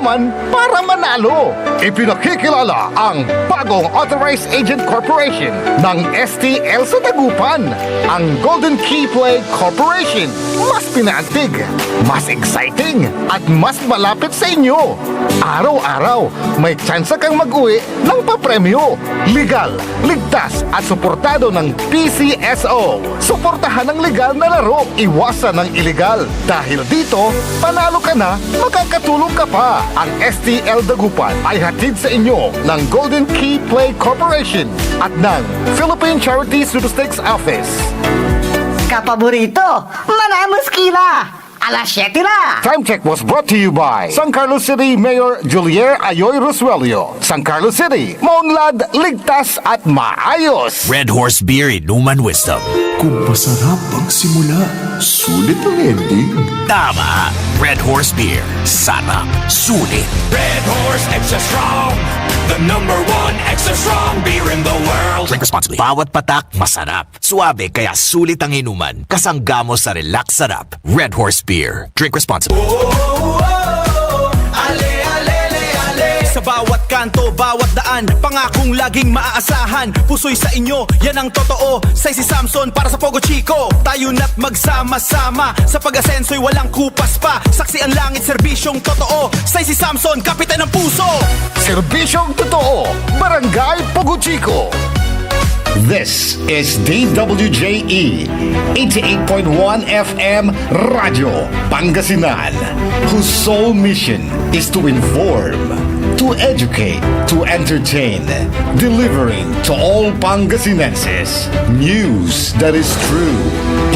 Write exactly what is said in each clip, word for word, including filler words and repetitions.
man para manalo. Ipinakikilala ang bagong Authorized Agent Corporation ng S T L sa Dagupan, ang Golden Key Play Corporation. Mas pinaantig, mas exciting, at mas malapit sa inyo. Araw-araw, may tsansa kang mag-uwi ng papremyo. Legal, ligtas, at suportado ng P C S O. Suportahan ang legal na laro, iwasan ang iligal. Dahil dito, panalo ka na, makakatulong ka pa. Ang S T L Dagupan ay hatid sa inyo ng Golden Key Play Corporation at ng Philippine Charity Sweepstakes Office. Kapaborito, manamos kila! Alas siyete na! Time check was brought to you by San Carlos City Mayor Julier Ayoy Rosuelio. San Carlos City, maunlad, ligtas at maayos. Red Horse Beer, inuman wisdom. Kung masarap ang simula, sulit ang ending. Tama! Red Horse Beer, sarap, sulit. Red Horse Extra Strong, the number one extra strong beer in the world. Drink responsibly. Bawat patak, masarap. Suabe kaya sulit ang inuman. Kasangga mo sa relax sarap. Red Horse Beer. Drink responsibly. Sa bawat kanto, bawat daan, pangakong laging maaasahan. Puso'y sa inyo, yan ang totoo. Say si Samson para sa Pogo Chico. Tayo na't magsama-sama. Sa pag-asenso'y walang kupas pa. Saksi ang langit, serbisyong totoo. Say si Samson, kapitan ng puso. Serbisyong totoo, Barangay Pogo Chico. This is D W J E eighty-eight point one F M Radyo Pangasinan, whose sole mission is to inform, to educate, to entertain, delivering to all Pangasinenses news that is true,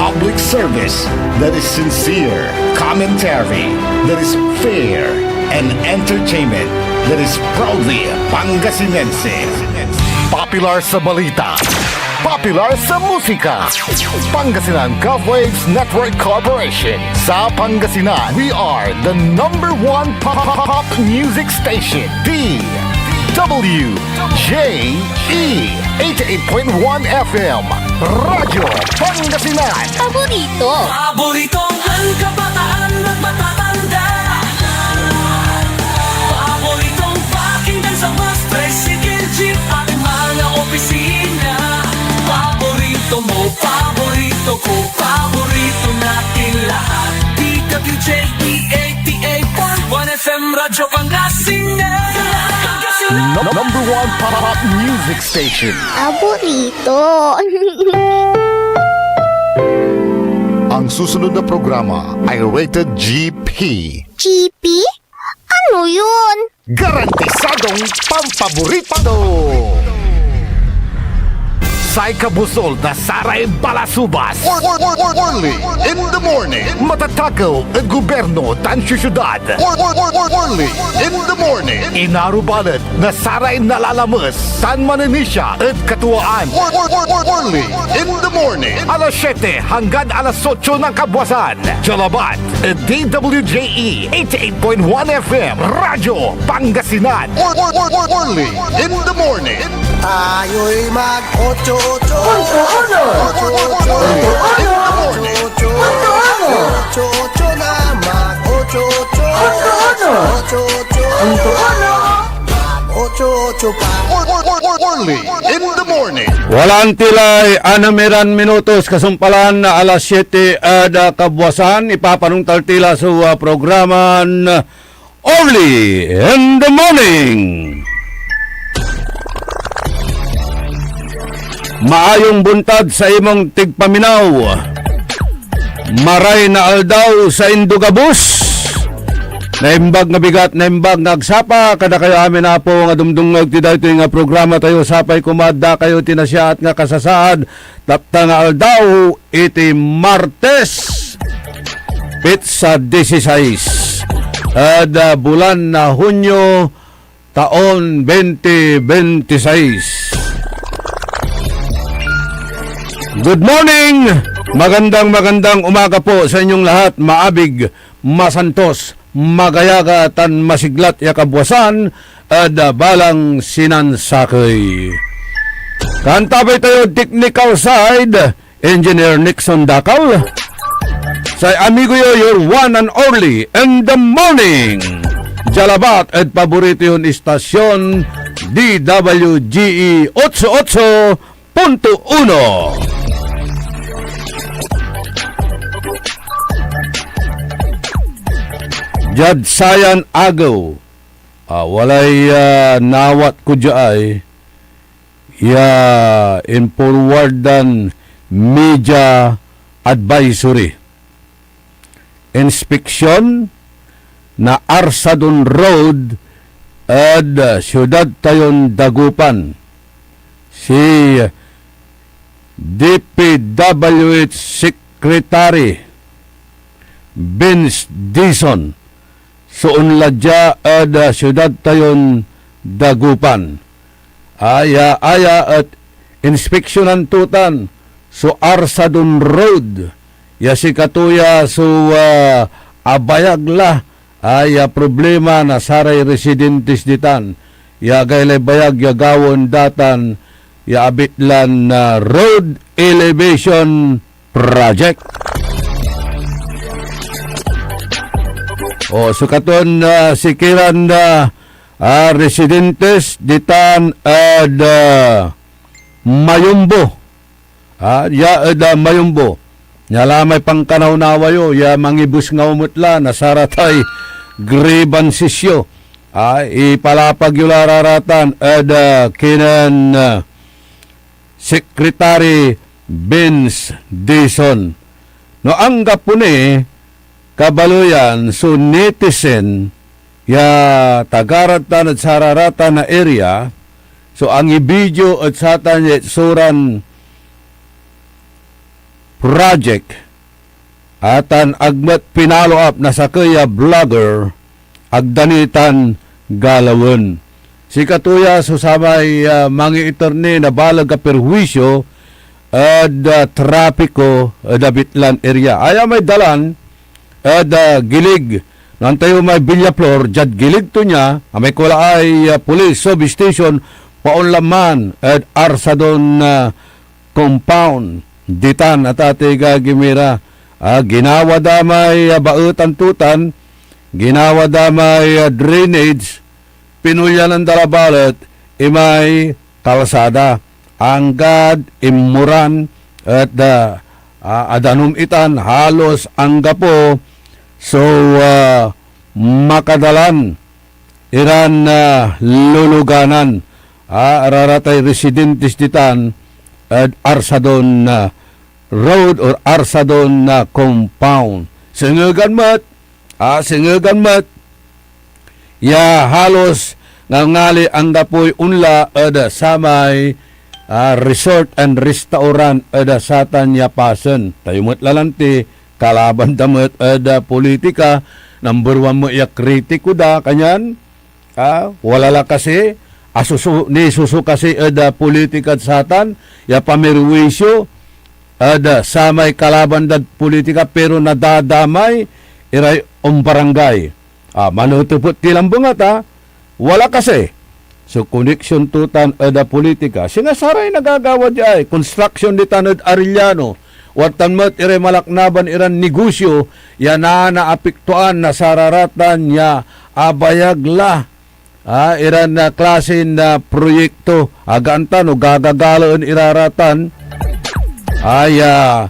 public service that is sincere, commentary that is fair, and entertainment that is proudly Pangasinense. Popular sa balita, popular sa musika. Pangasinan Gulf Waves Network Corporation. Sa Pangasinan, we are the number one pop, pop, pop music station, D W J E, eighty-eight point one F M, Radyo Pangasinan. Paborito. Paboritong kabataan at matatanda. Paboritong pakinggan sa bus, tricycle, jeep, at mga opisina. Paborito mo, paborito ko, paborito natin lahat. D W J E eighty-eight point one F M Radyo Pangasinan. Pangasinan. Number one pop music station. Paborito. Ang susunod na programa ay rated G P. G P? Ano yun? Garantisadong pampaborito. Say kabusol na saray balasubas. Or, or, or, or, Orly in the morning. Matatakew ed gobyerno tan siyudad. Or, or, or, or, Orly in the morning. Inarubalet na saray nalalames tan manenisia ed katuaan. Or, or, or, or, Orly in the morning. Alas siyete hanggan alas otso ng kabwasan. Dia labat ed D W J E eighty-eight point one F M, Radyo Pangasinan. Or, or, or, or, Orly in the morning. Tayo'y mag-ocho-ocho. Punto uno. Ocho-ocho. Punto uno. In the morning. Ocho-ocho. Punto uno. Ocho-ocho na, mag-ocho-ocho. Punto uno. Ocho-ocho. Punto uno. Mag-ocho-ocho pa. Or, or, or, or, Orly in the morning. Walaan tilay anam iran minutos kasumpalan na alas siyete ed, ah, kabwasan. Ipapanongtal tila so, ah, programan Orly in the morning. Maayong buntad sa imong tigpaminaw. Maray na aldaw sa indo gabos. Naimbag nga bigat, naimbag nga agsapa, kadakayo amin, Apo, nga dumdumngeg ti daytoy nga programa tayo, sapay kumadda kayo tinasiaat nga kasasaad, dapta nga aldaw, iti Martes, petsa dieciséis ed, ah, bulan na Hunyo, taon twenty twenty-six. Good morning! Magandang, magandang umaga po sa inyong lahat. Maabig, masantos, magayaga, tan masiglat ya kabwasan ed, ah, balang sinansakey. Kantabay tayo technical side, Engineer Nixon Dacal. Say amigo yo, your one and only in the morning, dia labat ed paborito yon istasyon, D W G E otso otso punto uno. Diad sayan agew, ah, walay, ah, nawat ko diay ya inforwardan media advisory. Inspeksyon na Arsadon Road ed siudad tayon Dagupan. Si D P W H Secretary Vince Dizon so onla dia ed, ah, siudad tayon Dagupan. Aya, aya et inspeksyonan to tan so Arsadon Road, ya sikato ya so, ah, abayag la, aya problema na saray residentes ditan, ya agaylay bayag ya gawaen da tan ya abitlan na road elevation project. O, so katon, ah, sikiran, ah, ah, residentes ditan ed, ah, Mayombo. Ah, ya ed, ah, Mayombo. Nia la may pankanawnawa yo, ya mangibesngaw met la na saratay grievances yo. Ah, ipalapag yo la raratan ed, ah, kinen, ah, Secretary Vince Dizon. No anggapo ni kabaleyan so netizen ya taga rad tan ed sararatan a area so angibidio ed satan ya itsuran project, a tan ag met pinalo up na sakey a vlogger, ag da ni tan galawen. Sikato ya so samay, ah, mangiiter ni na baleg a perwisyo ed, ah, trapiko ed abitlan area. Aya may dalan ed, ah, gilig. No antayo may Villaflor, diad gilig to nia, amay kulaay, ah, police substation, paonla man ed Arsadon, ah, compound. Ditan, atatey, agagi mi ra, ah, ginawa da may, ah, baetan to tan, ginawa da may, ah, drainage, pinulyanan da la balet imay kalsada, anggad inmuran et, ah, ah, adanom itan halos anggapo so, ah, makadalan iran, ah, luluganan, ah, araratay residentes ditan ed Arsadon, ah, Road or Arsadon, ah, compound. Sengegan met, ah, sengegan met ya halos ngalngali anggapoy onla ed samay, ah, resort and restaurant ed satan ya pasen. Tayo met la lanti, kalaban da met ed, ah, politika, number one met ya kritiko da, kanyan, ah, wala la kasi, asusu-, nisusu kasi ed, ah, politikad satan ya pamirwisyo ed, ah, samay kalaban dad politika, pero nadadamay iray ombarangay. Ah, manetepet ti lambengat, ah, wala kasi so koneksyon to tan ed, ah, politika. Singa saray nagagawa diay construction ditan ed Arellano, wadtan met iray malaknaban iran negosyo ya nanaapektuan na sararatan ya abayag la, ah, iran, ah, klasin, ah, proyekto. Agaan ta no gagagalaen iraratan, ay, ah,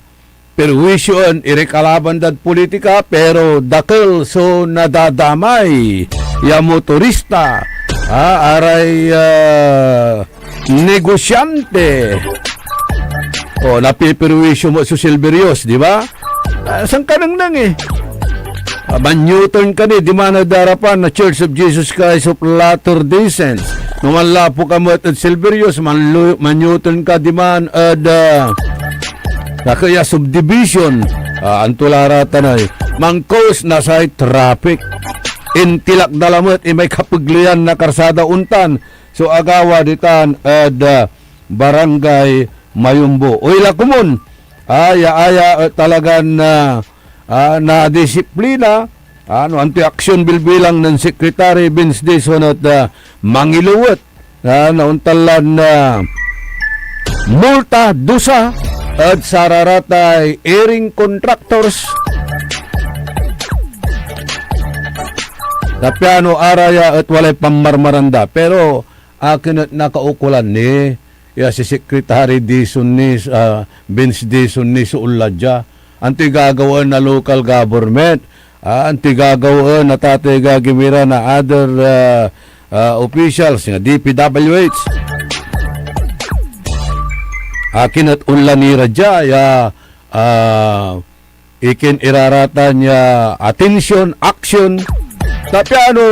perwisyoen iray kalaban dad politika, pero dakel so nadadamay ya motorista, ah, aray, ah, negosyante. O, napiperwisyo met so Silverios, di ba? Ah, sankanengneng eh. Ah, man-U-turn ka ni, diman ed arapan na Church of Jesus Christ of Latter-day Saints. No manlapu ka met ed Silverios, manlu-, man-U-turn ka diman ed, ah, Sakey a subdivision, ah, anto la ra tan ay mankos na say traffic. Intilak da lamet imay kapegleyan na karsada ontan so agawa ditan ed, ah, Barangay Mayombo. Oy la komon, aya, aya, eh, talagan, ah, ah, nadisiplina, ah, no antoy aksyon bilbilang nen Secretary Vince Dizon et, ah, mangiluwet, ah, na ontan lan, ah, multa, dusa, ed sararatay iring contractors. Ta piano ara ya et walay pamarmaran da, pero akin et nakaukolan ni ya si Secretary Dizon ni, ah, Vince Dizon ni so onla dia. Antoy gagawaen na local government? Ah, antoy gagawaen na Tatay Gagimira na other, ah, ah, officials na D P W H? Akin et onla ni ra dia ya, ah, ikin iraratan ya atensyon, aksyon, ta piano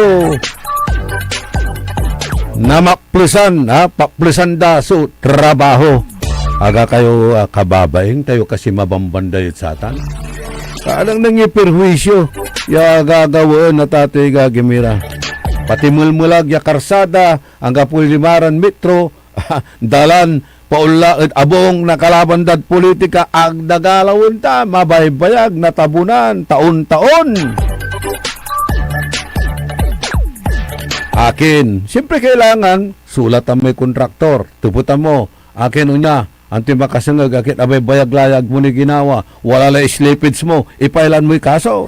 namaplesan, ha? Paplesan da so trabaho. Aga kayo, ah, kababaing tayo kasi mabambanday ed satan. Alang nang iperhuisyo ya gagawaen na Tatay Gagimira. Pati melmelag ya karsada, anggapoy limaran metro, dalan, paonla ed abung na kalaban dad politika, ag da galawen ta, mabaybayag, natabunan, taon-taon. Akin, siyempre kailangan, sulatan moy kontraktor, tepetan mo, akin onya, antoy makasengeg, akin abaybayag la ya agmo ni ginawa, wala lay slippage mo, ipailan moy kaso.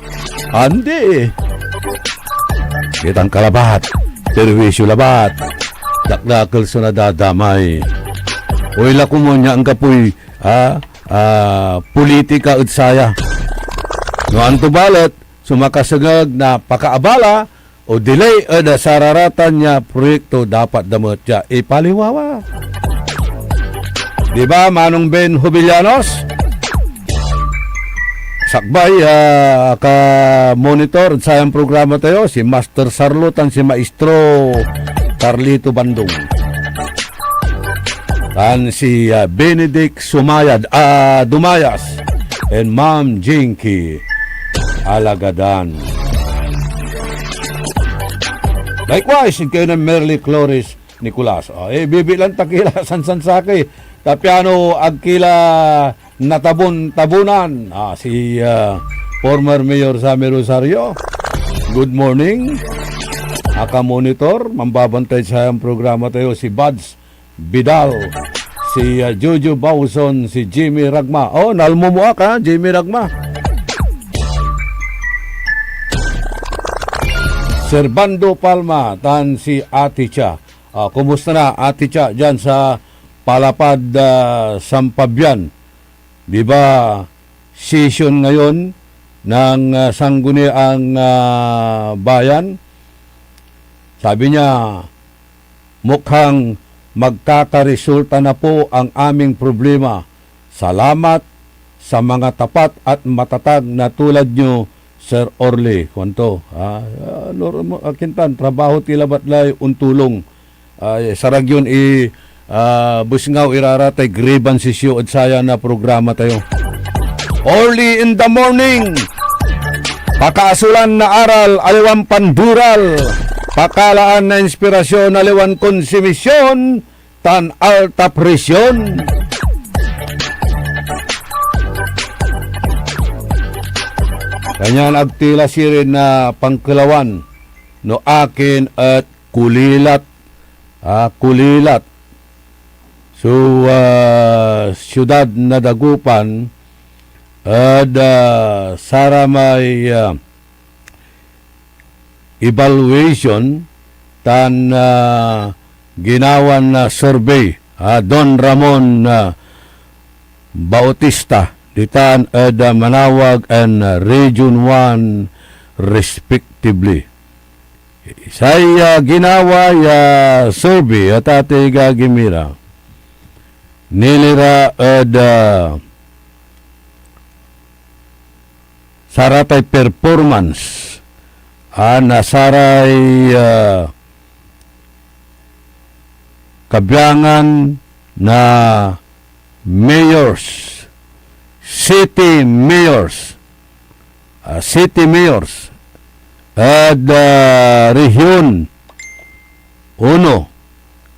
Andi. Kitang ka labat, perwisyo labat, dakdakel so nadadamay. Oy, la komun ya anggapoy, ah, ah, politika ed saya. No anto balet so makasengeg na pakaabala o delay ed sararatan ya proyekto, dapat da met ya ipaliwawa. Di ba, Manong Ben Jovellanos? Sakbay, ah, ka-monitor ed sayan programa tayo, si Master Sarlo tan si Maestro Carlito Bandung. Tan si, ah, Benedict Sumayad, ah, Dumayas, and Ma'am Jinky Alagadan. Likewise, ed kinen Merly Flores Nicolas. Ah, eh, bibilan ta ki la sansansakey. Ta piano ag ki la natabon-tabonan. Ah, si, ah, former Mayor Sammy Rosario. Good morning. Aka-monitor, mambabantay sayan programa tayo, si Buds Vidal, si, ah, Jojo Bauson, si Jimmy Ragma. Oh, nalmo mo ak, ha, Jimmy Ragma. Servando Palma, tan si Ate Cha. Ah, kumusta na, Ate Cha, dyan sa Palapad, ah, San Fabian? Di ba, session ngayon ng, ah, Sangguniang, ah, Bayan? Sabi niya, "Mukhang magkakaresulta na po ang aming problema. Salamat sa mga tapat at matatag na tulad nyo, Sir Orly," kuanto. Ah, ah, normal, akin tan, trabaho ti labat lay ontulong. Ay, sarag yon i, ah, besngaw iraratay grievances yo ed saya na programa tayo. Early in the morning, pakaasolan na aral, aliwan pandural, pakalaan na inspirasyon, aliwan konsumisyon, tan alta presyon. Kanyan ag ti la sirin na pangkelawan no akin et kulilat, ah, kulilat so, ah, siudad na Dagupan ed, ah, saramay, ah, evaluation tan, ah, ginawan, ah, survey, ah, Don Ramon, ah, Bautista, ditan ed, ah, Manaoag and, ah, Region one respectively. Say, ah, ginawa ya survey, ah, Tatay Gagimira, nilira ed, ah, saratay performance, ah, na saray, ah, kabiangan na mayors, city mayors, ah, city mayors ed, ah, Rehiyon uno.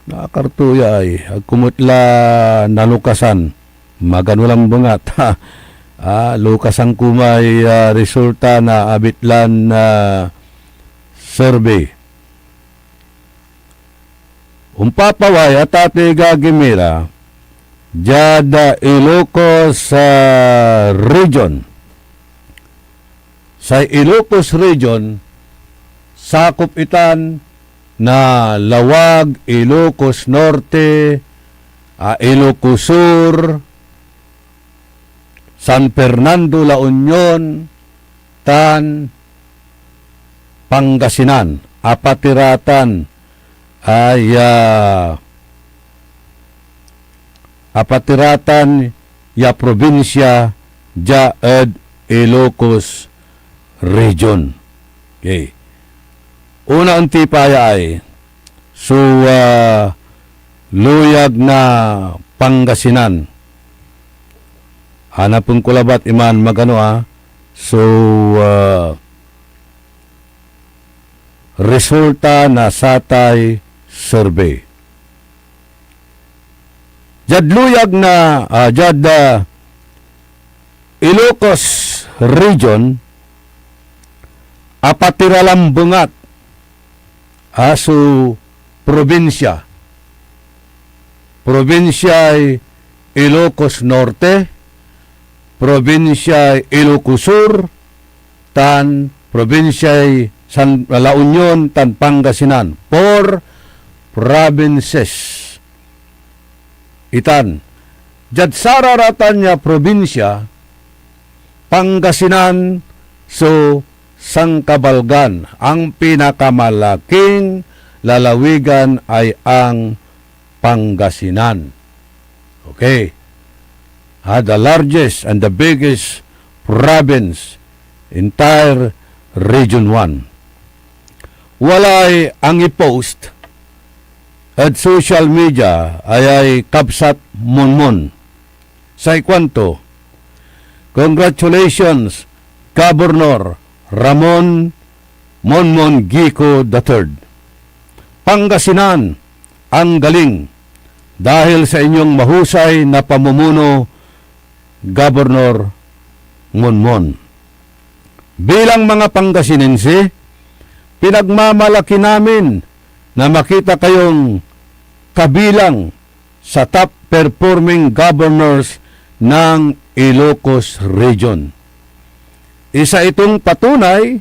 Nakarto ya ay, agko met la nalukasan. Magano lan bengat, ha? Ah, lukasan ko may, ah, resulta na abitlan, ah, survey. Ompapaway a Tatay Gagimira, diad, ah, Ilocos, ah, Region. Say Ilocos Region, sakop itan na Laoag, Ilocos Norte, ah, Ilocos Sur, San Fernando, La Union, tan Pangasinan. Apat iratan ay, ah, apat iratan ya probinsia dia ed Ilocos Region. Okay. Una, onti pa ya ay so, ah, luyag na Pangasinan. Anapen ko labat iman magano, ah, so, ah, resulta na satay survey. Diad luyag na, ah, diad, ah, Ilocos Region, apat ira lambengat a so probinsia. Probinsiay Ilocos Norte, probinsiay Ilocos Sur, tan probinsiay San, La Union tan Pangasinan. Four provinces itan. Diad sararatan ya probinsia, Pangasinan so sankabalgan, ang pinakamalaking lalawigan ay ang Pangasinan. Okay. Ah, the largest and the biggest province, entire Region one. Walay angipost ed social media, ayay kabsat Monmon. Say kuanto, "Congratulations, Governor Ramon Monmon Gico the third. Pangasinan, ang galing dahil sa inyong mahusay na pamumuno, Governor Monmon. Bilang mga Pangasinense, pinagmamalaki namin na makita kayong kabilang sa top performing governors ng Ilocos Region. Isa itong patunay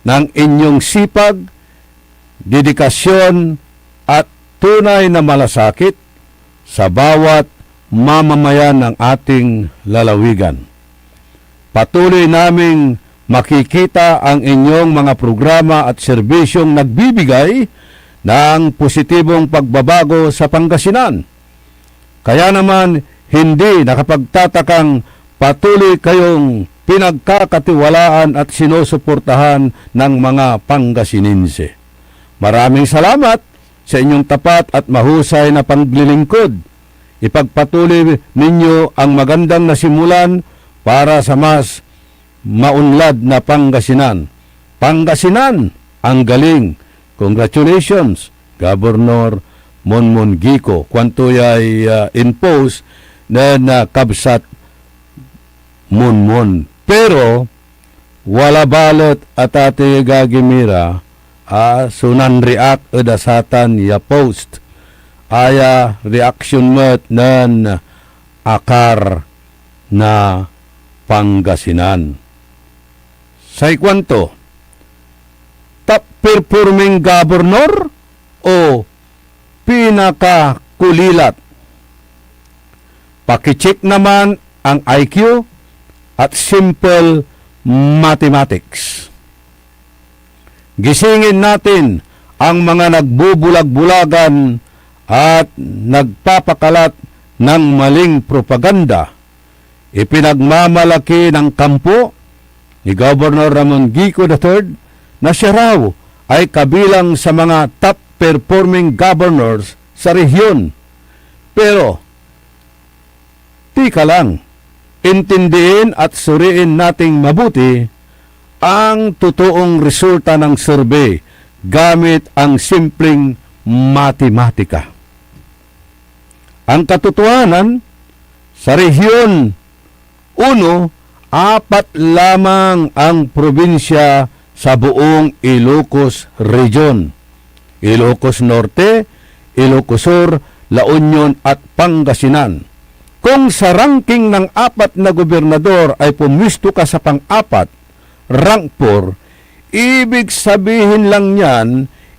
ng inyong sipag, dedikasyon, at tunay na malasakit sa bawat mamamayan ng ating lalawigan. Patuloy naming makikita ang inyong mga programa at serbisyong nagbibigay ng positibong pagbabago sa Pangasinan. Kaya naman, hindi nakapagtatakang patuloy kayong pinagkakatiwalaan at sinusuportahan ng mga Pangasinense. Maraming salamat sa inyong tapat at mahusay na paglilingkod. Ipagpatuloy ninyo ang magandang nasimulan para sa mas maunlad na Pangasinan." Pangasinan, ang galing. Congratulations, Governor Monmon Gico. Kuanto yay, ah, in post nen, ah, kabsat Monmon. Pero, wala balet, a tatey, agagi mi ra, a so nan-react ed a satan ya post. Aya reaction met nen Akar na Pangasinan. Say kuanto, top performing governor o pinakakulilat? Pakicheck naman ang I Q at simple mathematics. Gisingin natin ang mga nagbubulag-bulagan at nagpapakalat ng maling propaganda. Ipinagmamalaki ng kampo ni Governor Ramon Gico the third na siya raw ay kabilang sa mga top performing governors sa rehiyon. Pero, tika lang, intindiin at suriin nating mabuti ang totoong resulta ng survey gamit ang simpleng matematika. Ang katotohanan, sa Rehiyon Uno, apat lamang ang probinsya sa buong Ilocos Region: Ilocos Norte, Ilocos Sur, La Union, at Pangasinan. Kung sa ranking ng apat na gobernador ay pumwisto ka sa pang-apat, rank four, Ibig sabihin lang niyan,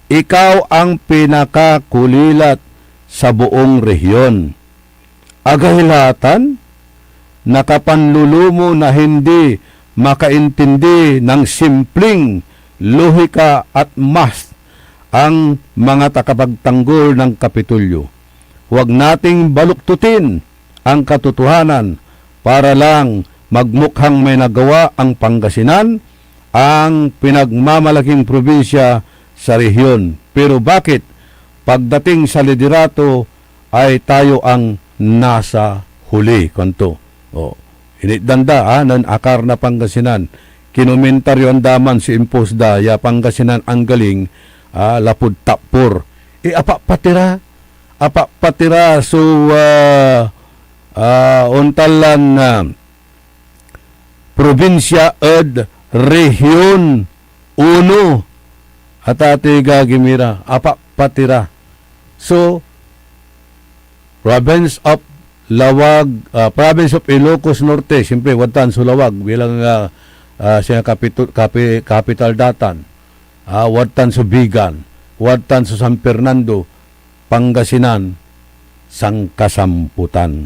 ikaw ang pinakakulilat sa buong rehiyon. Agay la tan, nakapanlulumo na hindi makaintindi ng simpleng lohika at math ang mga takapagtanggol ng Kapitolyo. Huwag nating baluktutin ang katotohanan para lang magmukhang may nagawa ang Pangasinan, ang pinagmamalaking probinsya sa rehiyon. Pero bakit pagdating sa liderato ay tayo ang nasa huli, kuanto? O, initdan da, ah, nen akar na Pangasinan. Kinomentaryoan da man so impose da ya Pangasinan anggaling, ah, lapud tapor. E, apapatira, apapatira so, ah, ah, ontan lan, ah, probinsya ed Rehiyon Uno. Atati gagimira, apapatira. So, Province of Lawag, ah, Province of Ilocos Norte, siyempre, wadtan so Lawag bilang, ah, ah, siya kapitu-, kapi-, kapital datan. Ah, wadtan so Vigan, wadtan so San Fernando, Pangasinan, sankasamputan.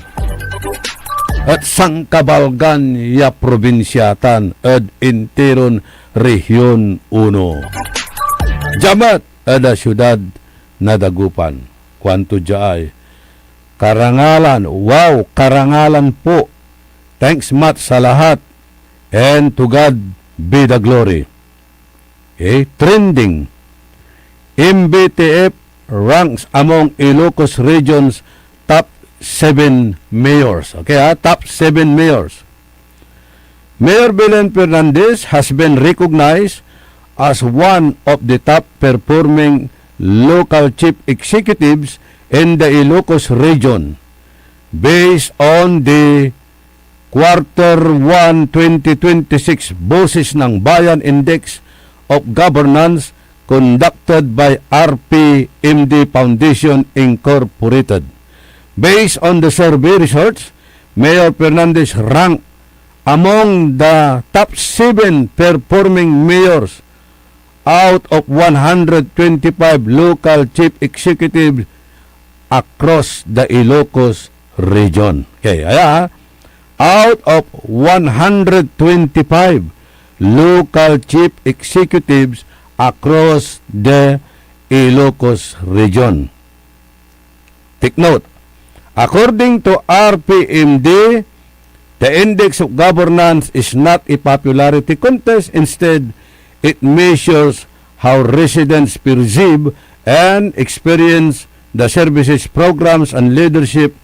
Et sankabalgan ya probinsya tan ed interon Rehiyon Uno. Dia met ed siudad na Dagupan. Kuanto dia ay, "Karangalan, wow, karangalan po. Thanks much sa lahat. And to God be the glory." Okay, trending. M B T F ranks among Ilocos Region's top seven mayors. Okay, ha? Top seven mayors. Mayor Belen Fernandez has been recognized as one of the top performing local chief executives in the Ilocos region, based on the Quarter one twenty twenty-six Boses ng Bayan Index of Governance conducted by R P M D Foundation Incorporated. Based on the survey results, Mayor Fernandez ranked among the top seven performing mayors out of one hundred twenty-five local chief executives across the Ilocos region. Okay, aya, ha? Out of one hundred twenty-five local chief executives across the Ilocos region. Take note, according to R P M D, the index of governance is not a popularity contest. Instead, it measures how residents perceive and experience the services, programs, and leadership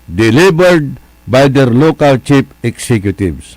delivered by their local chief executives.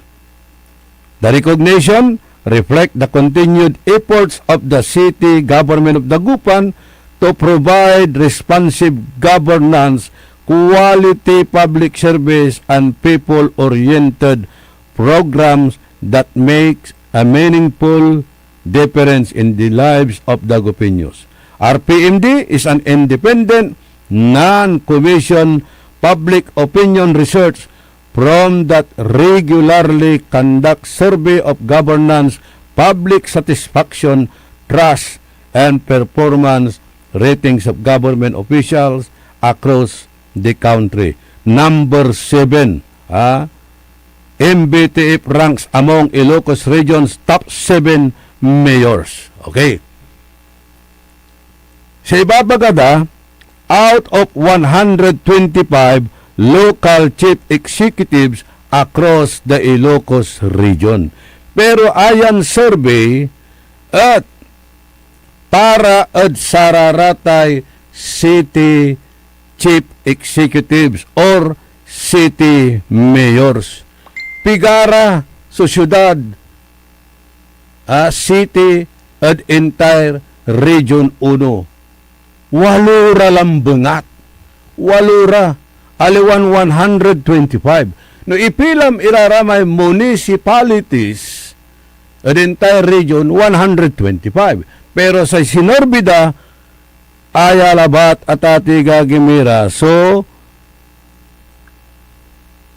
The recognition reflect the continued efforts of the city government of Dagupan to provide responsive governance, quality public service, and people-oriented programs that makes a meaningful difference in the lives of Dagupeños. R P M D is an independent, non-commissioned public opinion research firm that regularly conducts survey of governance, public satisfaction, trust, and performance ratings of government officials across the country. Number seven, ah, M B T F ranks among Ilocos Region's top seven mayors. Okay. Sa ibabaga da, out of one hundred twenty-five local chief executives across the Ilocos region. Pero ayan survey et para ed sararatay city chief executives or city mayors. Pigara so siudad, ah, city ed entire Region Uno? Walo ra lambengat. Walo ra, aliwan one hundred twenty-five. No ipilam ira ra may municipalities ed entire region, one hundred twenty-five. Pero say sinorbi da, aya labat, atati gagimira, so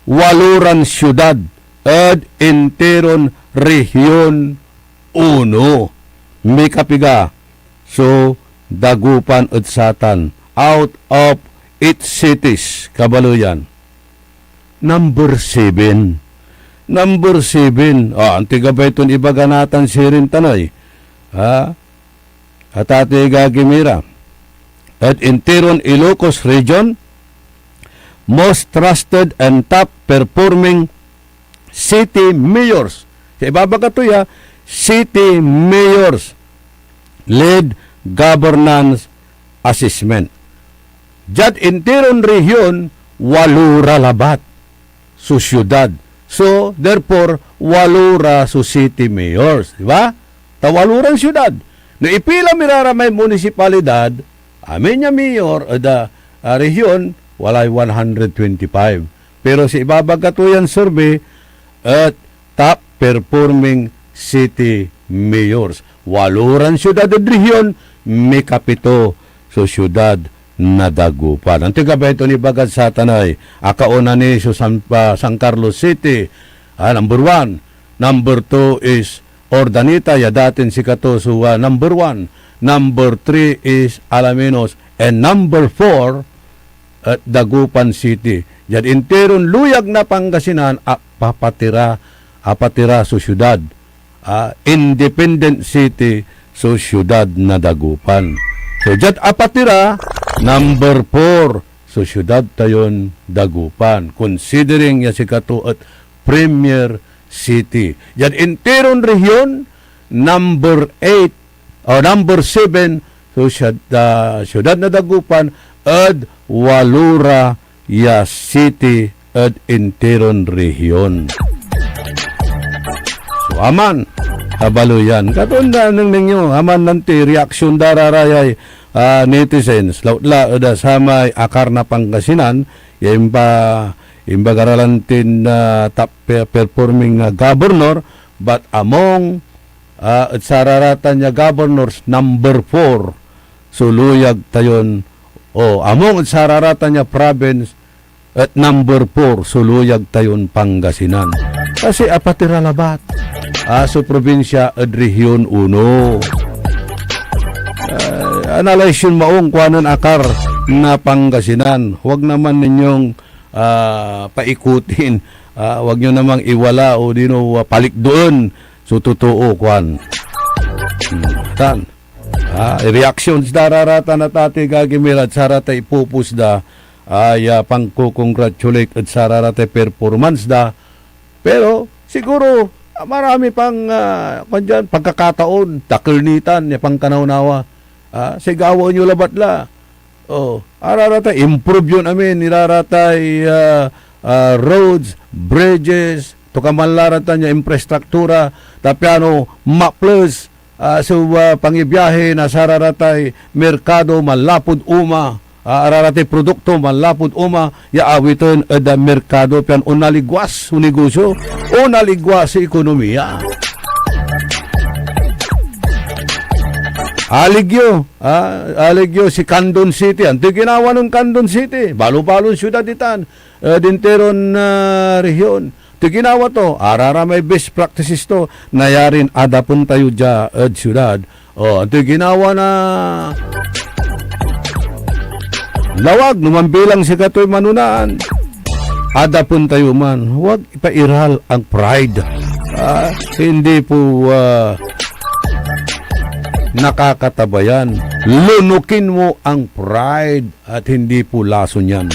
walo ran siudad ed interon Region Uno. mikapiga so Dagupan ed satan, out of eight cities, kabaleyan. Number seven. Number seven. Ah, antoy gabay ton ibaga natan sirin tan ey? Ha? Atati, agagi mi ra. Ed interon Ilocos Region, most trusted and top performing city mayors. Sa ibabaga to ya, city mayors lead governance assessment. Diad interon rehiyon, walo ra labat so siudad. So, therefore, walo ra so city mayors, di ba? Ta walo ran siudad. No ipila mi ra ra may munisipalidad, amin ya mayor ed, ah, ah, rehiyon, walay one hundred twenty-five. Pero sa ibabaga to yan survey, et top performing city mayors. Walo ran siudad ed rehiyon, mikapito so siudad na Dagupan. Antoy gabay ton ibagad satan ey? Akauna ni so San, ah, San Carlos City, ah, number one. Number two is Urdaneta, ya datin sikato so, ah, number one. Number three is Alaminos. And number four, et Dagupan City. Diad interon luyag na Pangasinan, apapatira, apatira so siudad. Ah, independent city so siudad na Dagupan. So, diad apatira, number four so siudad tayon Dagupan, considering ya sikato et premier city. Diad interon rehiyon, number eight o number seven so siad-, ah, siudad na Dagupan ed walo ra ya city ed interon rehiyon. So, aman, kabaleyan. Katon da, nengneng yo, aman nanti, reaksyon da ra rayay, ah, netizens, lautla ed, ah, samay akar na Pangasinan, ya imba-, imbaga ra lan tin, ah, top pe-, performing, ah, governor, but among, ah, ed sararatan ya governors, number four so luyag tayon, o, among ed sararatan ya province, et number four so luyag tayon Pangasinan. Kasi apatira labat, ah, so probinsya ed Rehiyon Uno. Ah, analyze yon maong, kuanen akar na Pangasinan. Huwag naman ninyong, ah, paikutin. Ah, huwag nyo namang iwala o dino, ah, palikdoen so totoo, kuan. Hmm, tan. Ah, reactions da ra ratan, atati, agagi mi ra, et saratay ipupos da, ah, ya panko-congratulate ed sararatay performance da. Pero, siguro, ah, marami pang, ah, kuan diyan, pagkakataon, dakel ni tan ya pankanawnawa. Ah, sigawaen yo labat la. Oh, araratay, improve yon amin, iraratay, ah, ah, roads, bridges, to ka man la ratan ya infrastruktura, ta piano maples, ah, so, ah, pangibiahe na sararatay merkado manlapud uma, ah, araratay produkto manlapud uma ya awiten ed, ah, merkado pian onaligwas so negosyo, onaligwas so ekonomiya. Alig yo, ah, alig yo si Candon City. Antoy ginawa nen Candon City? Balo-balon siudad itan, eh, ed interon, ah, rehiyon. Antoy ginawa to? Araramay best practices to. Nayarin adapen tayo dia ed siudad. Oh, antoy ginawa na lawag no manbilang sikatoy manonaan? Adapen tayo man. Huwag ipairal ang pride. Ah, hindi po, ah, nakakataba yan. Lunukin mo ang pride at hindi po lason yan.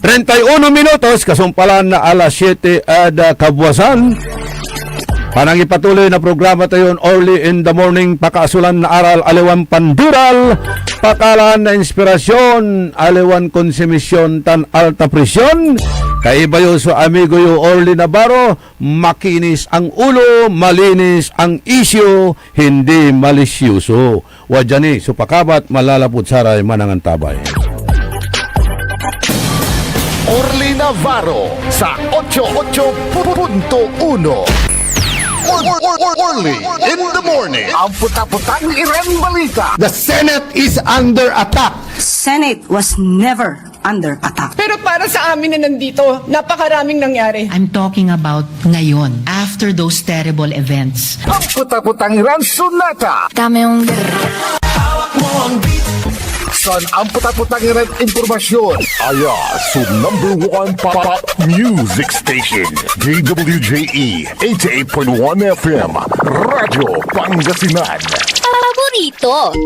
Treinta y uno minutos, kasumpalan na alas siyete ed, ah, kabuasan. Panangipatuloy na programa tayon Early in the Morning, pakaasolan na aral, aliwan pandural, pakalaan na inspirasyon, aliwan konsumisyon tan alta presyon. Kaiba yo so amigo yo, Orly Navarro, makinis ang ulo, malinis ang isyu, hindi malisyoso. Wadya ni so pakabat manlalapud saray manangantabay. Orly Navarro sa ocho ocho punto uno. Or, or, or, Orly in the morning. Ang puta-putang Iran Balita. The Senate is under attack. Senate was never under attack. Pero para sa amin na nandito, napakaraming nangyari. I'm talking about ngayon, after those terrible events. Ang puta-putang Iran Sonata. Dame yung Hawak mo ang beat. San ang puta-putang Iran impormasyon? Aya so number one pop music station, D W J E eighty-eight point one F M, Radyo Pangasinan. Paborito.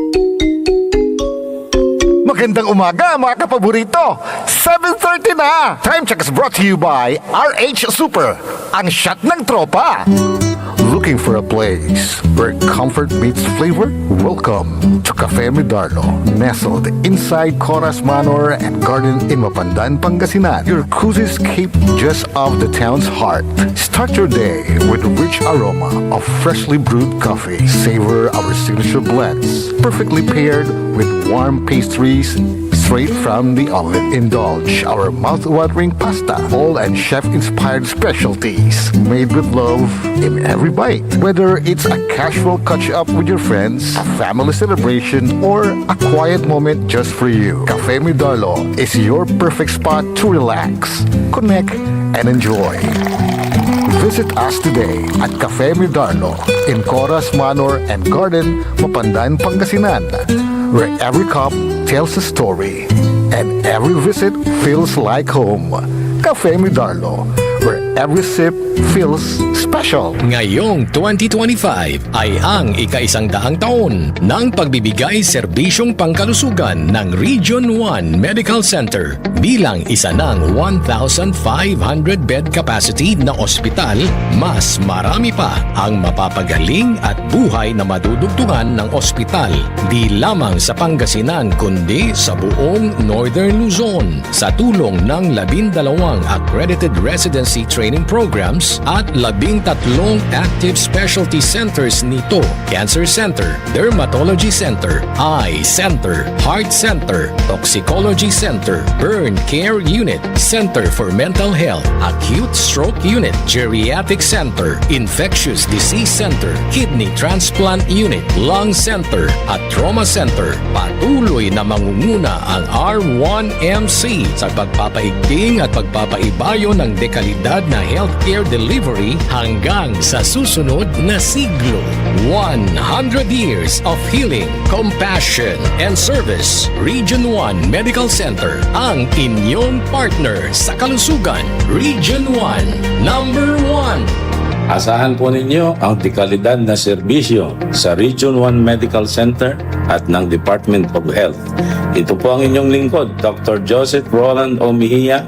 Magandang umaga, mga kapaborito. Seven thirty na. Time check is brought to you by R H Super, ang shot ng tropa. Looking for a place where comfort meets flavor? Welcome to Cafe Midarlo, nestled inside Coras Manor and Garden in Mapandan, Pangasinan. Your cozy escape just off the town's heart. Start your day with rich aroma of freshly brewed coffee. Savor our signature blends, perfectly paired with warm pastries straight from the oven. Indulge our mouth-watering pasta, all and chef-inspired specialties, made with love in every bite. Whether it's a casual catch-up with your friends, a family celebration, or a quiet moment just for you, Cafe Midarlo is your perfect spot to relax, connect, and enjoy. Visit us today at Cafe Midarlo in Coras Manor and Garden, Mapandan, Pangasinan, where every cup tells a story and every visit feels like home. Cafe Midarlo, where every sip feels special. Ngayong twenty twenty-five ay ang ikaisang daang taon ng pagbibigay serbisyong pangkalusugan ng Region one Medical Center. Bilang isa ng one thousand five hundred bed capacity na ospital, mas marami pa ang mapapagaling at buhay na madudugtungan ng ospital, di lamang sa Pangasinan kundi sa buong Northern Luzon. Sa tulong ng labindalawang accredited residency training programs at labintatlong active specialty centers nito, Cancer Center, Dermatology Center, Eye Center, Heart Center, Toxicology Center, Burn Care Unit, Center for Mental Health, Acute Stroke Unit, Geriatric Center, Infectious Disease Center, Kidney Transplant Unit, Lung Center, at Trauma Center. Patuloy na mangunguna ang R one M C sa pagpapaigting at pagpapaibayo ng dekalidad na healthcare delivery hanggang sa susunod na siglo. One hundred years of healing, compassion, and service. Region one Medical Center, ang inyong partner sa kalusugan. Region one, number one. Asahan po ninyo ang dekalidad na serbisyo sa Region one Medical Center at ng Department of Health. Ito po ang inyong lingkod, Doctor Joseph Roland O. Mejia,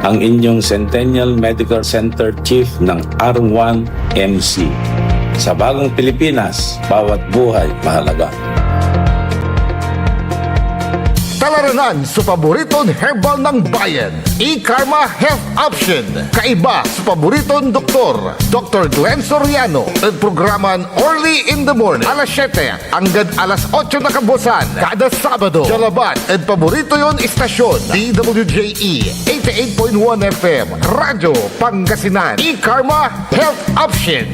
ang inyong Centennial Medical Center Chief ng R one M C. Sa bagong Pilipinas, bawat buhay mahalaga. Talaranan so paboriton herbal ng bayan, E-Karma Health Option. Kaiba so paboriton doktor, Doctor Glenn Soriano, ed programan Early in the Morning, alas siyete anggad alas otso na kabuasan, kada Sabado. Dia labat ed paborito yon istasyon, D W J E eighty-eight point one F M, Radyo Pangasinan. E-Karma Health Option.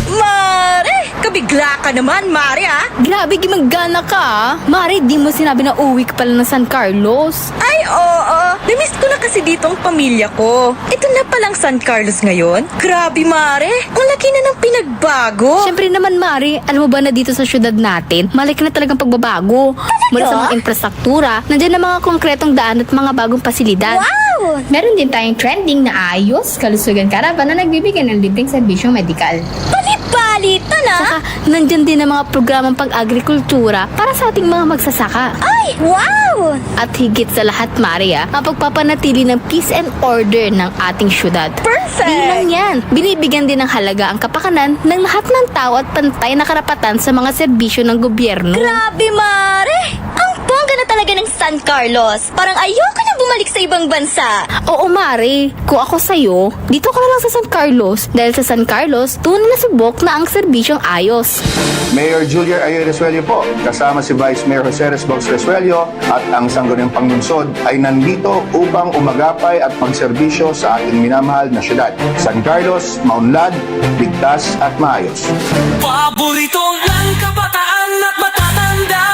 Mare! Kabigla ka naman, Mare, ah! Grabe, gimagana ka, ah! Mare, di mo sinabi na uwi ka pala ng San Carlos. Ay, oo. Namiss ko na kasi dito ang pamilya ko. Ito na palang San Carlos ngayon. Grabe, Mare. Ang laki na ng pinagbago. Siyempre naman, Mare. Alam mo ba na dito sa syudad natin, malaki na talagang pagbabago. Talaga? Mula sa mga infrastruktura, nandiyan na mga konkretong daan at mga bagong pasilidad. Wow! Meron din tayong trending na Ayos Kalusugan Caravan na nagbibigay ng libreng serbisyong medikal. Bali-bali, tana? Saka, nandyan din ang mga programang pag-agrikultura para sa ating mga magsasaka. Ay, wow! At higit sa lahat, Maria, ang pagpapanatili ng peace and order ng ating syudad. Perfect! Di lang yan, binibigyan din ng halaga ang kapakanan ng lahat ng tao at pantay na karapatan sa mga serbisyo ng gobyerno. Grabe, Mare! Ang bongga na talaga ng San Carlos! Parang ayoko na bumalik sa ibang bansa! Oo, Mare. Kung ako sa'yo, dito ka na lang sa San Carlos, dahil sa San Carlos, tunay na subok na ang serbisyong ayos. Mayor Julier Ayoy Resuello po, kasama si Vice Mayor Jose Resbos Resuello at ang sangguniang panlungsod ay nandito upang umagapay at magserbisyo sa ating minamahal na syudad. San Carlos, maunlad, ligtas at maayos. Paborito ng kabataan at matatanda.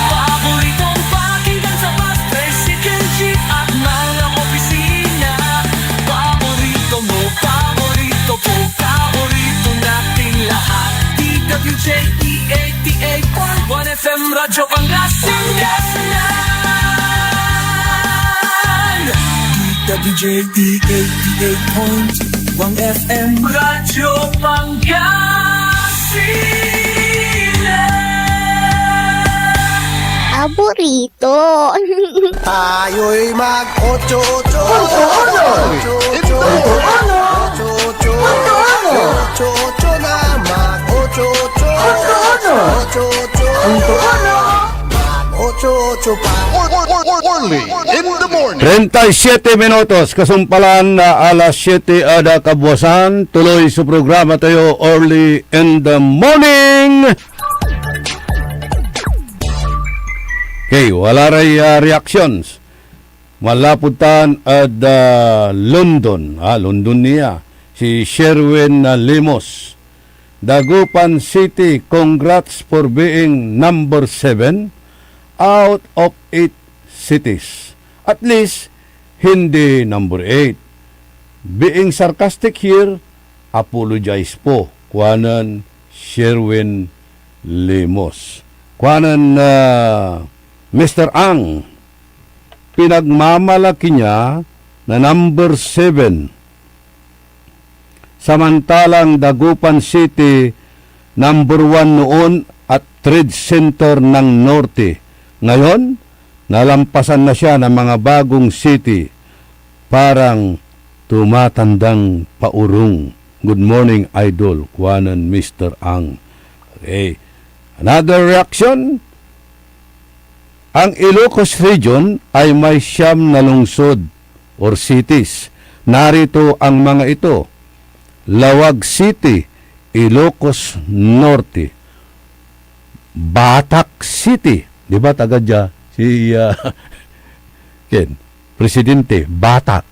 Paboritong pakinggan sa Radyo Pangasinan. W J D eighty-eight point one F M. Radyo Pangasinan. Aburrito. Tayo'y mag-ocho-ocho. Ang toono. Ang toono. Ocho-ocho. Ang toono. Ocho-ocho na mag-ocho-ocho. Ang toono. Ocho-ocho. Ang toono. Mag-ocho-ocho pa. Only in the morning. Treinta y siete minutos, kasumpalan na alas siete ed kabuasan, tuloy so programa tayo, Early in the Morning. Okay, wala ray, ah, reactions. Manlapud tan ed, ah, London, ah, London nia, si Sherwin, ah, Limos. Dagupan City, congrats for being number seven out of eight cities. At least, hindi number eight. Being sarcastic here, apologize po, kuanen Sherwin Limos. Kuanen, ah, Mister Ang, pinagmamalaki niya na number seven. Samantalang Dagupan City, number one noon at trade center ng Norte. Ngayon, nalampasan na siya ng mga bagong city. Parang tumatandang paurong. Good morning, Idol, kuanen Mister Ang. Okay. Another reaction, ang Ilocos Region ay may siyam na lungsod or cities. Narito ang mga ito: Laoag City, Ilocos Norte, Batak City. Di ba taga dia si, ah, Ken, Presidente, Batak.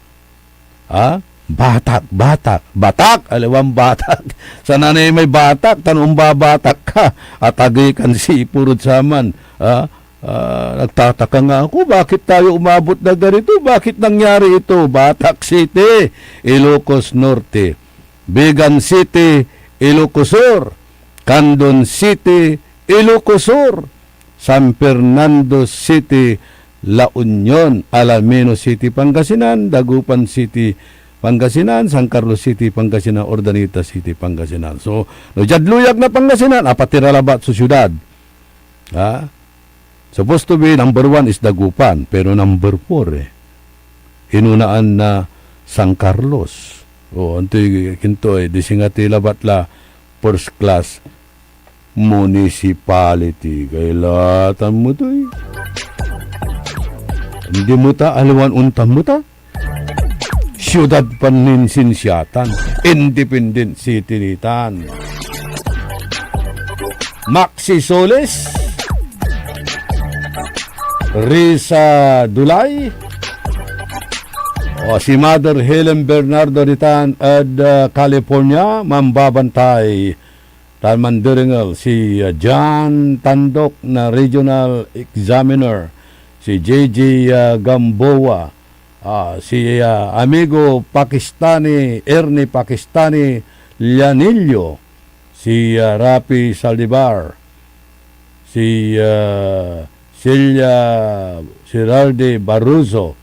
Ha? Batak, Batak. Batak, aliwan Batak. Sananey may Batak, tan ombabatak ka. Atagey kan sipurod saman. Ha? Ah, nagtataka nga ako, bakit tayo umabot na ganito? Bakit nangyari ito? Batak City, Ilocos Norte. Vigan City, Ilocos Sur. Candon City, Ilocos Sur. San Fernando City, La Union, Alaminos City, Pangasinan, Dagupan City, Pangasinan, San Carlos City, Pangasinan, Urdaneta City, Pangasinan. So, no diad luyag na Pangasinan, apatira labat so siudad. Ha? Supposed to be number one is Dagupan, pero number four eh. Inunaan na San Carlos. O, antoy kinto eh, di singa ti labat la first class municipality. Kailatan mo to eh. Hindi mo ta, aliwan ontan mo ta. Siudad paninsinsiatan, Independent City nitan. Maxi Solis, Risa Dulay, o si Mother Helen Bernardo ditan ed, ah, California, mambabantay tan manderengel si, ah, John Tandok na Regional Examiner, si J J, ah, Gamboa, ah, si, ah, amigo Pakistani, Ernie Pakistani Llanillo, si, ah, Rafi Saldivar, si, ah, Celia Giralde Barroso,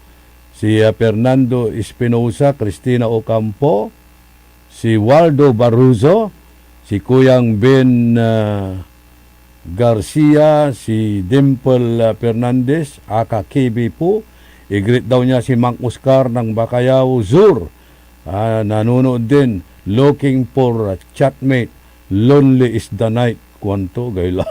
si, ah, Fernando Espinosa, Cristina Ocampo, si Waldo Barroso, si Kuyang Ben, ah, Garcia, si Dimple, ah, Fernandez, aka K B po. I-greet daw niya si Mang Oscar ng Bacayao Sur. Ah, nanonood din, looking for a chatmate, lonely is the night, kuanto, gayla.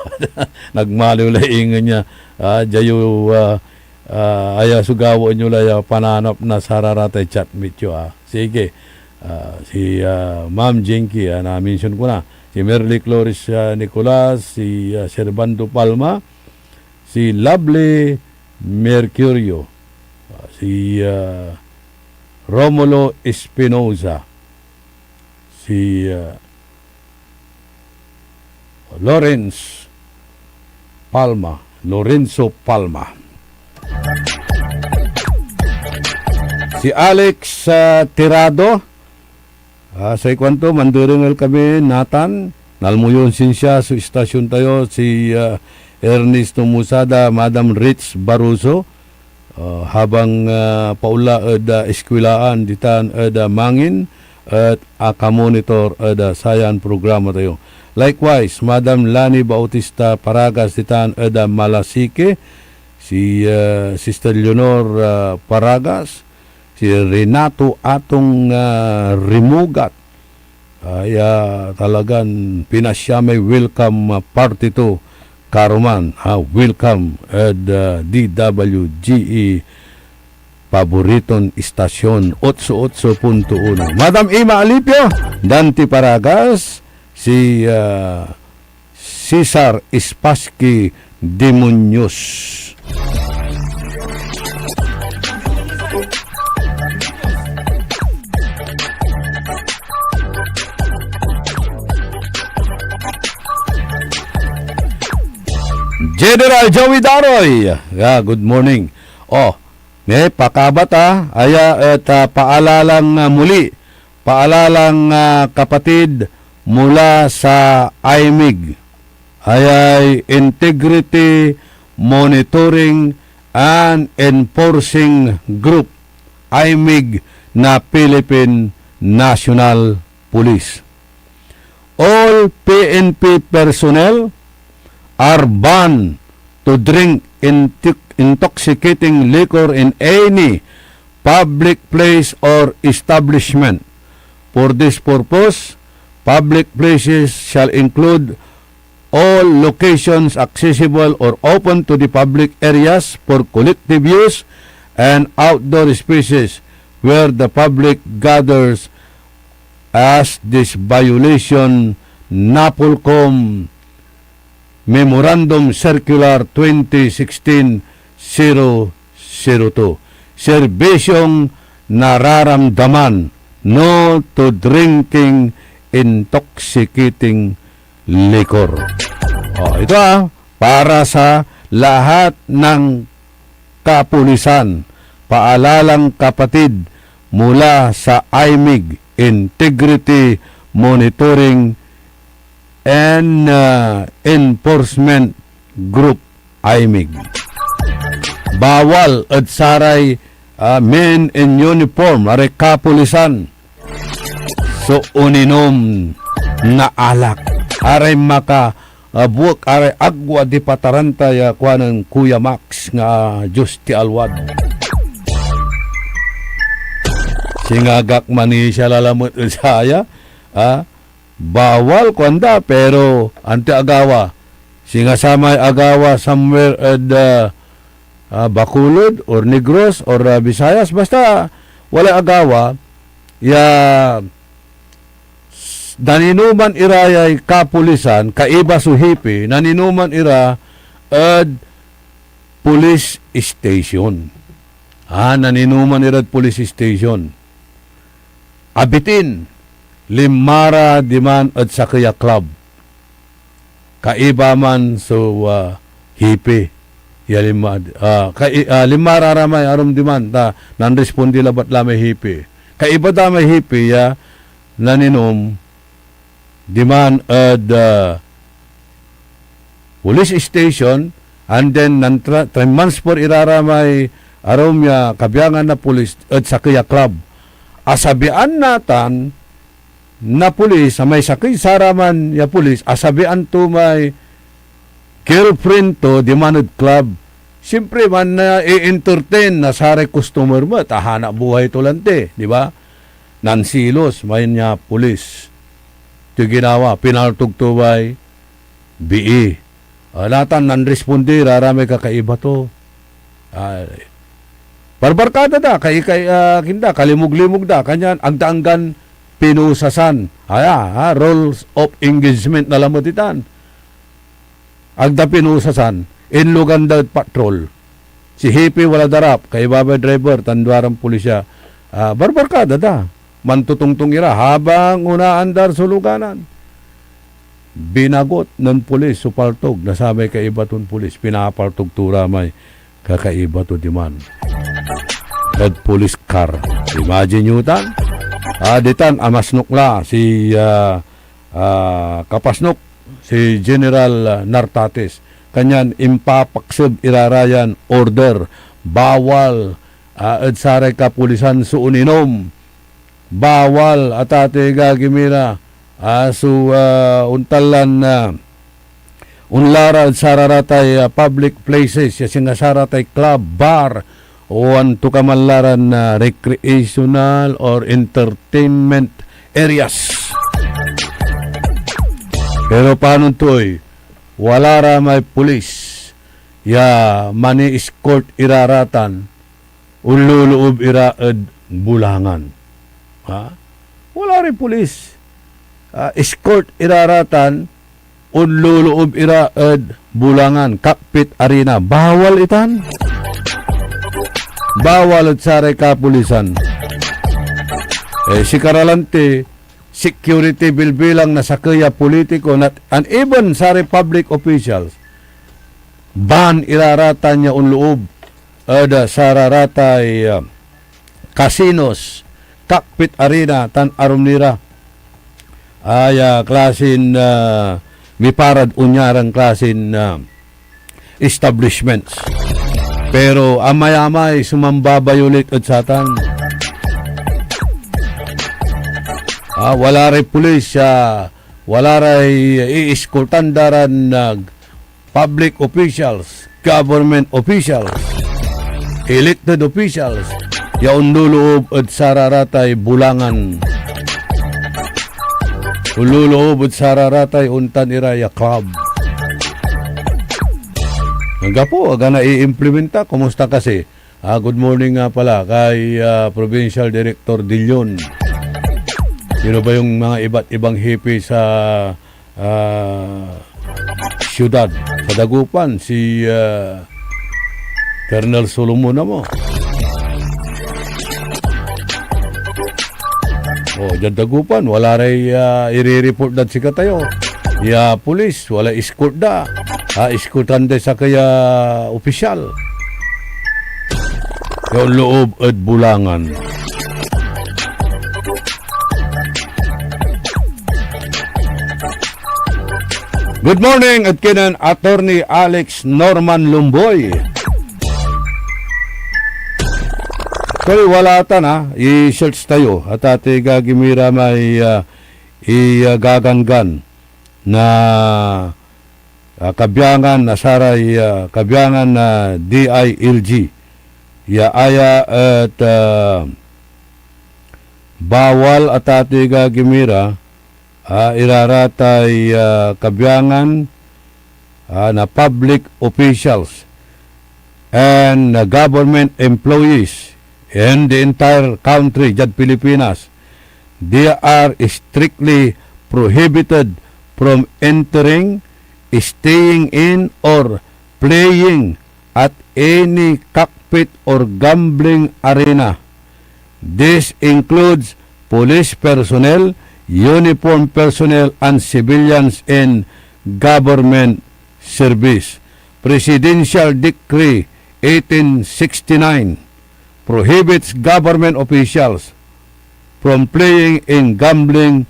Nagmaliw la ingen niya. Ah, diayo, ah, ah, aya so gawaen yo la ya pananap na sararatay chatmate yo, ah. Sige. Ah, si, ah, Ma'am Jinky, ah, na-mention ko na. Si Merly Cloris, ah, Nicolas, si, ah, Servando Palma, si Lovely Mercurio, ah, si, ah, Romulo Espinosa, si, ah, Lawrence Palma, Lorenzo Palma. Si Alex, ah, Tirado, ah, say kuanto, manderengel kami natan, nalmo yon sinsia so istasyon tayo, si, ah, Ernesto Musada, Madam Rich Baruso, ah, habang, ah, paonla ed, ah, eskwelaan ditan ed, ah, Mangin, et akamonitor ed, ah, sayan programa tayo. Likewise, Madam Lani Bautista Paragas ditan ed, ah, Malasique, si, ah, Sister Leonor, ah, Paragas, si Renato Atong, ah, Rimugat, ah, ya talagan pinasyamay welcome, ah, party to, karuman, ah, welcome ed, ah, D W G E paboriton istasyon, otso otso punto uno. Madam Ima Alipio, Dante Paragas, si, ah, Cesar Spassky Demonios. General Joey Daroy. Yeah, good morning. Oh, ne, pakabat, ah. Aya et, ah, paalalang, ah, muli. Paalalang, ah, kapatid mula sa IMIG. Ayay Integrity Monitoring and Enforcing Group, IMIG, na Philippine National Police. All P N P personnel are banned to drink intox-, intoxicating liquor in any public place or establishment. For this purpose, public places shall include all locations accessible or open to the public areas for collective use and outdoor spaces where the public gathers as this violation, NAPOLCOM Memorandum Circular twenty sixteen zero zero two. Serbisyong nararamdaman, no to drinking intoxicating liquor. Oh, ito ah, para sa lahat ng kapulisan, paalalang kapatid mula sa IMIG, Integrity Monitoring and, ah, Enforcement Group, IMIG. Bawal ed saray, ah, men in uniform, aray kapulisan, so oninom na alak. Aray maka, ah, buek, aray agwa di pataranta ya kuanen Kuya Max nga Dios ti alwad. Singa agak manisia lalamet ed saya, ah, bawal, kuanda, pero antoy agawa? Singa samay agawa somewhere ed, ah, ah, Bacolod or Negros or, ah, Visayas, basta walay agawa, ya s-, naninuman ira yay kapulisan, kaiba so hipi, naninuman ira ed police station. Ah, naninuman irad police station. Abitin, linma ra diman ed sakey a club. Kaiba man so, ah, hipi ya linma, ah, kai-, ah, linma ra ra may arum diman, ta nanrespondi labat la may hipi. Kaiba da may hipi ya naninom diman ed, ah, police station, and then nantra-, transfer ira ra may arum ya kabiangan na pulis ed sakey a club. Asabian natan na pulis, a may sakey saraman ya pulis, asabian to may girlfriend to diman ed club. Siyempre, man na i-entertain na saray customer met, ahanap buhay to lanti, di ba? Nansilos may nia pulis. Ito'y ginawa, pinaltog to may bii. Ah, natan nanrespondi, raramay kakaiba to. Ah, barbarkada da, kai-, kai-, ah, kinda, kalimog-limog da, kanyan agda anggan pinusasan. Aya, ha, rules of engagement na lamet itan. Agda pinusasan, inlugan da ed patrol. Si Hipi wala darap, kaibabay driver, tan duaran pulisya. Ah, barbarkada da. Mantotongtong ira, habang onaandar so luganan. Binagot nen pulis so paltog na samay kaiba ton pulis. Pinapaltog to ra may kakaiba to diman ed police car. Imagine yo tan? Ah, ditan, amasnok la si, ah, ah, kapasnok, si General, ah, Nartates. Kanyan impapakseb ira ra yan order. Bawal, ah, ed saray kapulisan so oninom. Bawal, atatoy agagi mi ra, ah, so, ah, ontan lan, ah, onla ra ed sararatay, ah, public places, ya singa saratay club, bar, o antokaman la ran, ah, recreational or entertainment areas. Pero panon toy wala ra may pulis ya mani-escort ira ra tan onloloob ira ed bulangan? Ha? Wala ray pulis. Ah, escort ira ra tan onloloob ira ed bulangan, Kakpit Arena. Bawal itan. Bawal ed saray kapulisan. Eh, sikara lanti, security bilbilang na sakey a politiko, not, and even saray public officials, ban ira ra tan ya onloob ed, ah, sararatay, ah, casinos, Kakpit Arena, tan arum ni ra. Ay, ah, klasin, ah, miparad onyaran klasin, ah, establishments. Pero amay-amay so mambabayolate ed satan. Ah, wala ray pulis, ah, wala ray iiskoltan da ran, ah, public officials, government officials, elected officials, ya onloloob ed sararatay bulangan. Onloloob ed sararatay ontan ira ya club. Anggapo, aga naiimplementa. Kumusta kasi? Ah, good morning nga pala kay, ah, Provincial Director Dillon. Sino ba yung mga iba't ibang hepe sa, ah, siyudad? Sa Dagupan, si, ah, Colonel Solomon amo. Oh, diad Dagupan, wala ray, ah, ire-report dad sikatayo. Ya pulis, wala escort da. Ah, escortan day sakey a opisyal. Ya onloob ed bulangan. Good morning, ed kinen Attorney Alex Norman Lumboy. Actually, wala atan, ah. I-search tayo. Atatoy agagi mi ra may, ah, i, ah, gaganggan na, ah, kabiangan na saray, ah, kabiangan na D I L G. Ya aya et, ah, bawal, atatoy agagi mi ra, ah, ira ra tay, ah, kabiangan, ah, na public officials and, ah, government employees in the entire country, diad Pilipinas. They are strictly prohibited from entering, staying in, or playing at any cockpit or gambling arena. This includes police personnel, uniformed personnel, and civilians in government service. Presidential Decree eighteen sixty-nine prohibits government officials from playing in gambling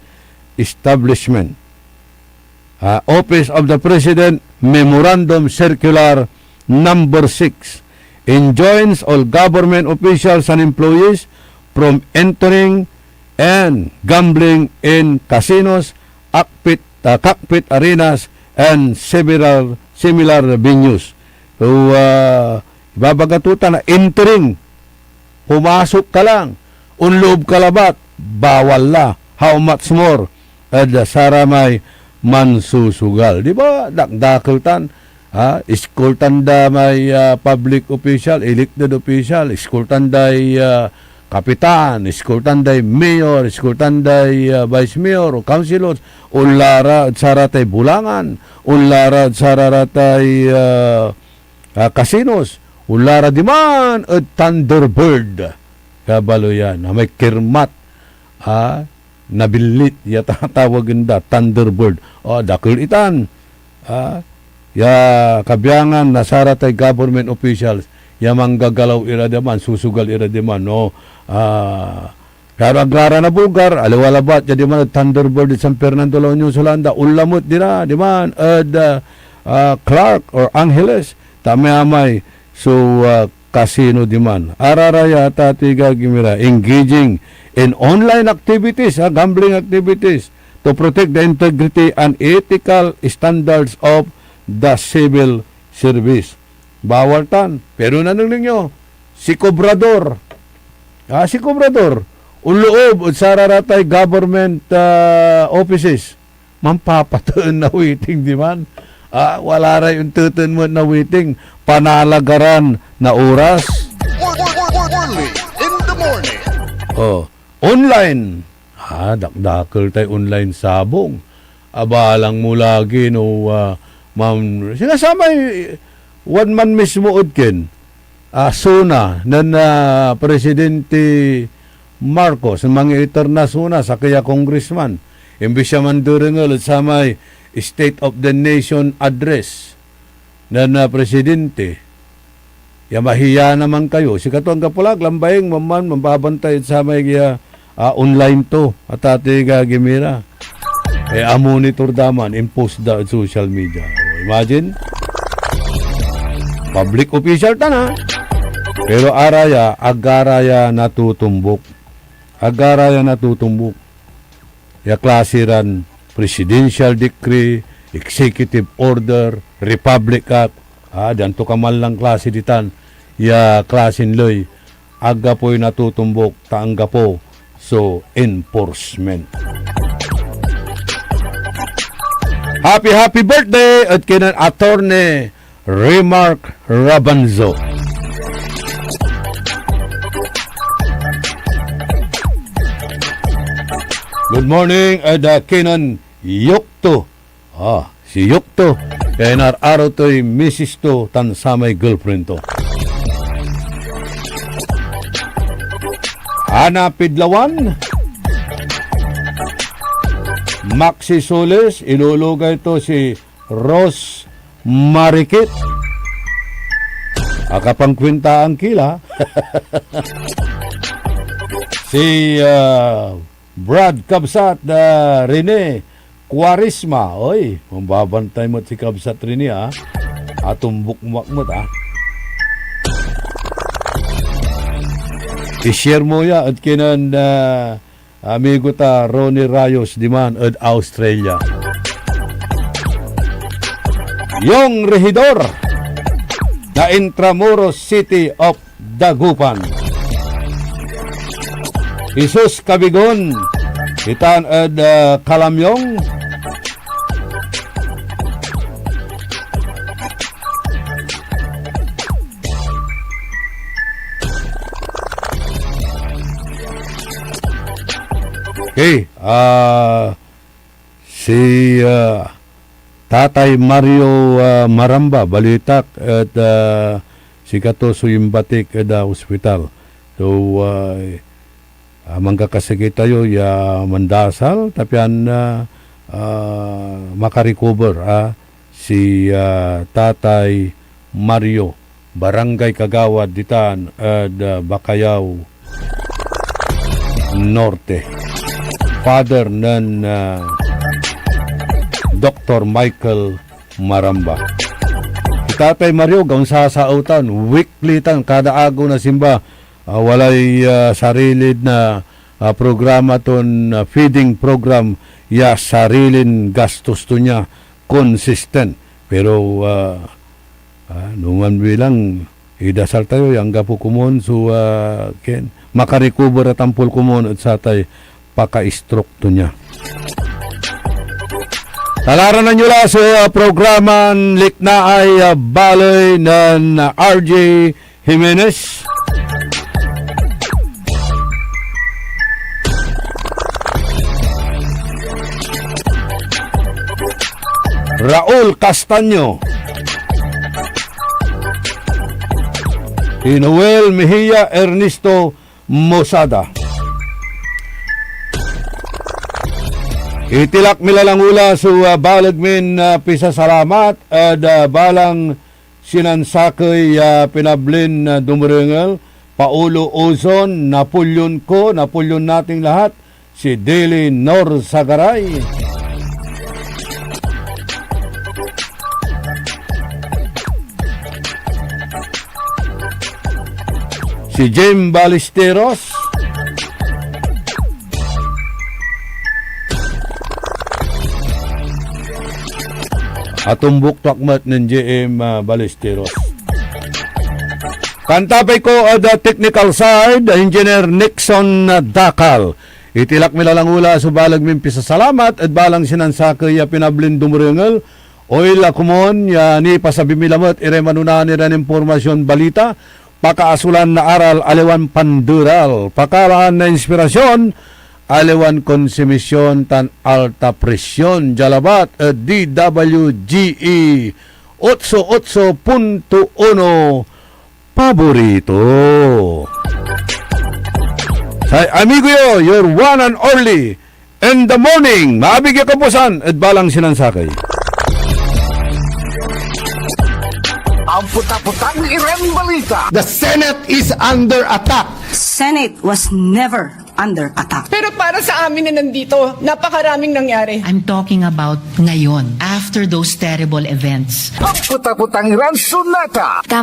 establishment. Ah, Office of the President Memorandum Circular Number six enjoins all government officials and employees from entering and gambling in casinos, akpit, ah, cockpit arenas, and similar, similar venues. So, ah, ibabaga to ta na entering, pumasok ka lang, onloob ka labat, bawal la. How much more ed saramay mansusugal? Di ba, dakdakel tan, ha? Eskoltan da may, ah, public official, elected official, eskoltan day, ah, kapitan, eskoltan day mayor, eskoltan day, ah, vice mayor o councilors, onla ra ed saratay bulangan, onla ra ed sararatay, ah, ah, casinos, onla ra diman ed Thunderbird. Kabaloyan, amay kirmat, ah, na billit ya tatawagen da, Thunderbird. Oh, dakel itan. Ah, ya kabiangan na saratay government officials, ya manggagalaw ira diman, susugal ira diman, no? Ah, pero ag la ra nabogar, aliwa labat ya diman ed Thunderbird ed San Fernando, La Union, Solanda, onla met dira diman ed, ah, ah, Clark or Angeles, ta may amay so, ah, casino diman. Araraya, atatiga, gimira, engaging in online activities, ah, gambling activities to protect the integrity and ethical standards of the civil service. Bawal tan. Pero nanengneng yo, si kobrador, ah, si kobrador, onloob ed sararatay government, ah, offices, manpapateen na waiting diman. Ah, wala ray onteteen met na waiting. Panalagaran na oras. Early in the morning. Oh, online. Ah, dakdakel tay online sabong. Abalang mo lagi no, ah, mam-, sinasamay wadman mismo ed ken, ah, sona nen, ah, Presidente Marcos, mangiiter na sona, sakey a congressman. Imbis ya manderengel ed samay State of the Nation Address nen, ah, Presidente, ya mahiya naman kayo. Sikato, anggapo la, ag lambaying, mamman, mambabantay ed samay, ah, ah, online to, atatiga, gimira. Eh, amonitor da man, impost da ed social media. O, imagine? Public official tan, ha? Pero araya, agara ya natutumbok. Agara ya natutumbok. Ya klase ran presidential decree, executive order, Republic Act, ah, dian to ka man lang klase ditan ya klasen ley, anggapoy natutumbok ta anggapo so enforcement. Happy, happy birthday ed kinen Attorney Remark Rabanzo. Good morning, ed, ah, kinen Yokto. Ah, si Yokto. Kaya inar-aro toy misis to tan samay girlfriend to. Ana Pidlawan, Maxi Solis, ilulugay to si Rose Marikit. Akapangkwintaan ki la. Si, ah, Brad Kabsat, ah, Rene Cuaresma. Oy, mambabantay met si Kabsat Rene, ah. Atumbok mo ak met, ah. I-share mo ya ed kinen, ah, amigo ta Ronnie Rayos diman ed Australia. Yong Regidor na Intramuros City of Dagupan. Jesus Cabigon, ditan ed, ah, Calamyong. Okay, ah, si, ah, Tatay Mario, ah, Maramba, balitak et, ah, sikato so imbatik ed, ah, ospital. So, ah, ah, mankakasakey tayo ya mandasal, ta pian, ah, ah, makarecover, ah, si, ah, Tatay Mario, Barangay Kagawad ditan ed, ah, Bacayao Norte. Father nen, ah, Doktor Michael Maramba. Si Tatay Mario, gawan sasaotan, weekly tan, kada agew na simba, ah, walay, ah, sarili na, ah, programa ton, ah, feeding program ya sarilin gastos to nia, consistent. Pero, ah, ah, no man bilang, idasal tayo ya anggapo komon so, ah, ken, makarecover a tampol komon ed satay paka-stroke to nia. Talaranan yo la so, ah, programan Liknaay, ah, Baley nen, ah, R J Jimenez. Raul Castaño. Si Noel Mejia, Ernesto Mosada. Itilak mi la lang ula so, ah, baleg min, ah, pisasalamat ed, ah, balang sinansakey ya pinablin, ah, dumerengel, Paolo Ozon, Napoleon ko, Napoleon nating lahat, si Deli Nor Sagaray. Si Jim Ballesteros. Atumbok to ak met nen J M, ah, Ballesteros. Kanta pay ko ed, ah, technical side, ah, Engineer Nixon, ah, Dacal. Itilak mi la langula so baleg min pisasalamat ed balang sinansakey ya pinablin dumerengel. Oy la komon ya nipasabi mi lamet iray manonaan iran impormasyon, balita, pakaasolan na aral, aliwan panderal, pakalaan na inspirasyon, aliwan konsumisyon tan alta presyon, dia labat ed D W G E otso otso punto uno, paborito. Say amigo yo, your one and only, in the morning, maabig ya kabuasan ed balang sinansakey. Amputaputang iran balita. The Senate is under attack. Senate was never under attack. Pero para sa amin na nandito, napakaraming nangyari. I'm talking about ngayon, after those terrible events. Amputaputang iran sonata.